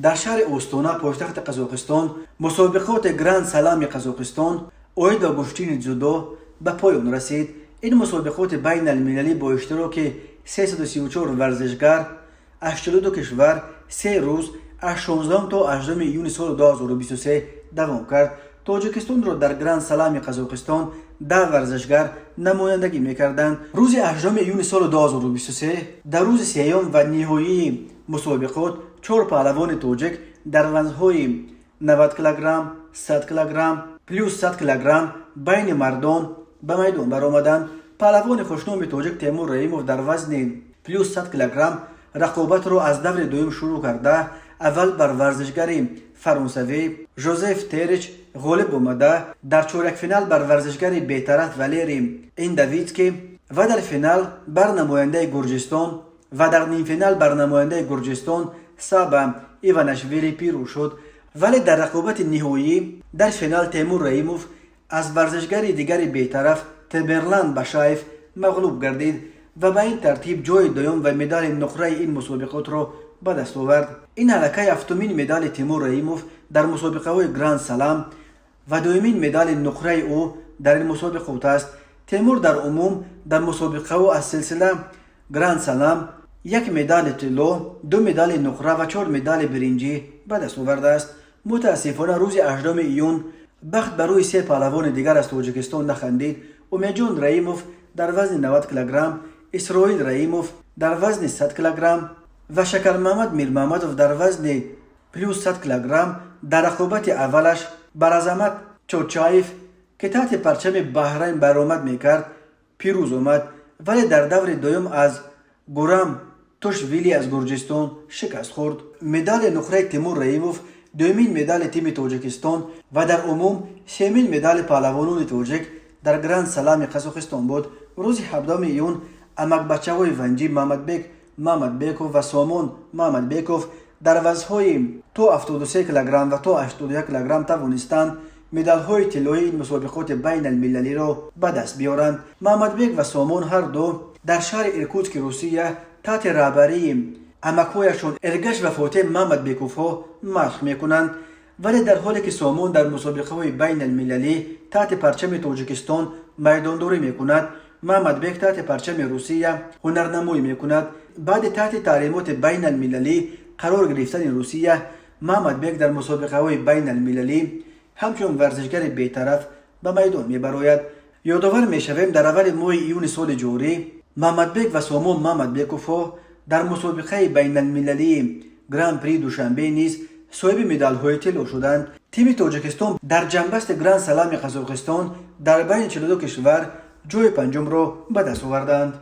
Дар шаҳри Остона, пойтахти Қазоқистон, мусобиқоти Гранд Салами Қазоқистон оид ба гӯштини дзюдо ба поён расид. Ин мусобиқоти байналмилалӣ бо иштироки 334 варзишгар аз 42 кишвар 3 рӯз, аз 16 то 18 июни соли 2023 давом кард. Тоҷикистонро дар Гранд Салами Қазоқистон 10 варзишгар намояндагӣ мекарданд. Рӯзи 8 июни соли 2023, дар рӯзи сеюм ва ниҳоии мусобиқот, чор паҳлавони тоҷик дар вазнҳои 90 килограмм, 100 килограмм, плюс 100 килограмм байни мардон ба майдон баромаданд. Паҳлавони хушноми тоҷик Темур Раимов дар вазни плюс 100 килограмм рақобатро аз даври дуюм шурӯъ карда, аввал бар варзишгари фаронсавӣ Жозеф Терич ғолиб омада, дар чорякфинал бар варзишгари бетараф Валерий Индавицкий ва дар финал бар намояндаи Гурҷистон ва дар нимфинал бар намояндаи Гурҷистон Саба Иванашвили пирӯз шуд. Вале дар рақобати ниҳоӣ дар финал Темур Раимов аз варзишгари дигари бетараф Темирлан Башаев мағлуб гардид ва ба ин тартиб ҷои дуюм ва медали нуқраи ин мусобиқотро ба даст овард. Ин аллакай ҳафтумин медали Тимур Раимов дар мусобиқаҳои Гранд Салам ва дуюмин медали нуқраи ӯ дар ин мусобиқот аст. Темур дар умум дар мусобиқаҳо аз силсила Гранд Салам як медали тилло, ду медали нуқра ва чор медали биринҷӣ ба даст овардааст. Мутаассифона, рӯзи 8 июн бахт ба рӯи се паҳлавони дигар аз Тоҷикистон нахандид: Умедҷон Раимов дар вазни 90 килограмм, Исроил Раимов дар вазни 100 килограмм ва Шакармаҳмад Мирмаҳмадов дар вазни плюс 100 килограмм дар рақобати аввалаш бар Азамат Чочаев, ки таҳти парчами Баҳрайн баромад мекард, пирӯз омад, вале дар даври дуюм аз Гурам Тошвили аз Гурҷистон шикаст хӯрд. Медали нуқраи Тимур Раимов дуюмин медали тими Тоҷикистон ва дар умум сеюмин медали паҳлавонони тоҷик дар Гранд Салами Қазоқистон буд. Рӯзи 17 июн амакбачаҳои ванҷӣ Мамадбек Мамадбеков ва Сомон Мамадбеков дар вазнҳои то 73 килограмм ва то 81 килограмм тавонистанд медалҳои тиллоии ин мусобиқоти байналмилалиро ба даст биёранд. Мамадбек ва Сомон ҳарду дар шаҳри Иркутски Русия таҳти раҳбарии амакҳояшон Эргаш ва Фотеҳ Мамадбековҳо машқ мекунанд. Вале дар ҳоле ки Сомон дар мусобиқаҳои байналмилалӣ таҳти парчами Тоҷикистон майдондорӣ мекунад, Мамадбек таҳти парчами Русия ҳунарнамоӣ мекунад. Баъди таҳти таҳримоти байналмилалӣ қарор гирифтани Русия, Мамадбек дар мусобиқаҳои байналмилалӣ ҳамчун варзишгари бетараф ба майдон мебарояд. Ёдовар мешавем, дар аввали моҳи июни соли ҷорӣ Мамадбек ва Сомон Мамадбековҳо дар мусобиқаи байналмилалии Гран При Душанбе низ соҳиби медалҳои тилло шуданд. Тими Тоҷикистон дар ҷамъбасти Гранд Салами Қазоқистон дар байни 42 кишвар ҷои панҷумро ба даст оварданд.